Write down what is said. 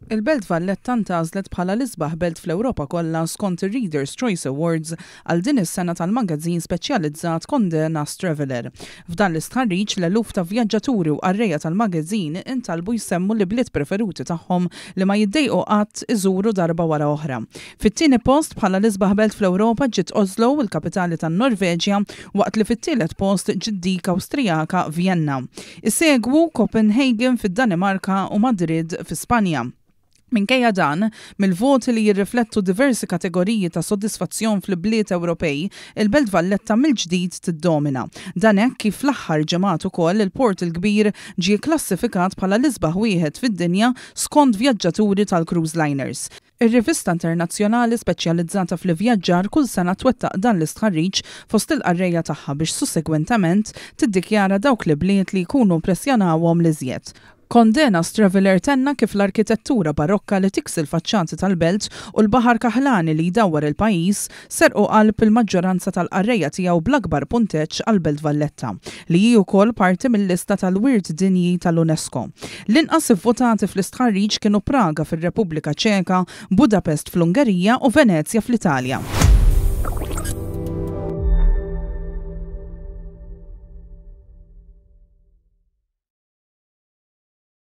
Il-Belt Valletta ntgħażlet bħala l-isbaħ belt fl-Ewropa kollha skont ir-Readers' Choice Awards għal din is-sena tal-magażin speċjalizzat Condé Nast Traveller. F'dan l-istħarriġ, l-eluf ta' vjaġġaturi u qarrejja tal-magażin intalbu jsemmu l-ibliet preferuti tagħhom li ma jiddejqu qatt iżuru darba wara oħra. Fit-tieni post bħala l-isbaħ belt fl-Ewropa ġiet Oslo, il-kapitali tan-Norveġja, waqt li fit-tielet post ġiet dik Awstrijaka Vjenna. Isegwu Copenhagen fid-Danimarka u Madrid fi Spanja. Minkejja dan, mill-voti li jirriflettu diversi kategoriji ta' sodisfazzjon fl-ibliet Ewropej, il-Belt Valletta mill-ġdid tiddomina. Dan hekk kif fl-aħħar ġimgħat ukoll il-Port il-Kbir ġie kklassifikat bħala l-isbaħ wieħed fid-dinja skont vjaġġaturi tal-cruise liners. Ir-rivista internazzjonali speċjalizzata fl-ivvjaġġar kull sena twettaq dan l-istħarriġ fost il-qarrejja tagħha biex sussegwentement tiddikjara dawk l-ibliet li jkunu impressjonawhom l-iżjed. Condé Nast Traveller tenna kif l-arkitettura barokka li tiksi l-faċċati tal-belt u l-baħar kaħlani li jdawwar il-pajjiż serqu qalb il-maġġoranza tal-qarrejja tiegħu bl-akbar punteġġ għall-Belt Valletta, li hi wkoll parti mil-lista tal-Wirt Dinji tal-UNESCO. L-inqas ivvutati fl-istħarriġ kienu Praga fir-Repubblika Ċeka, Budapest fl-Ungerija u Venezja fl-Italja.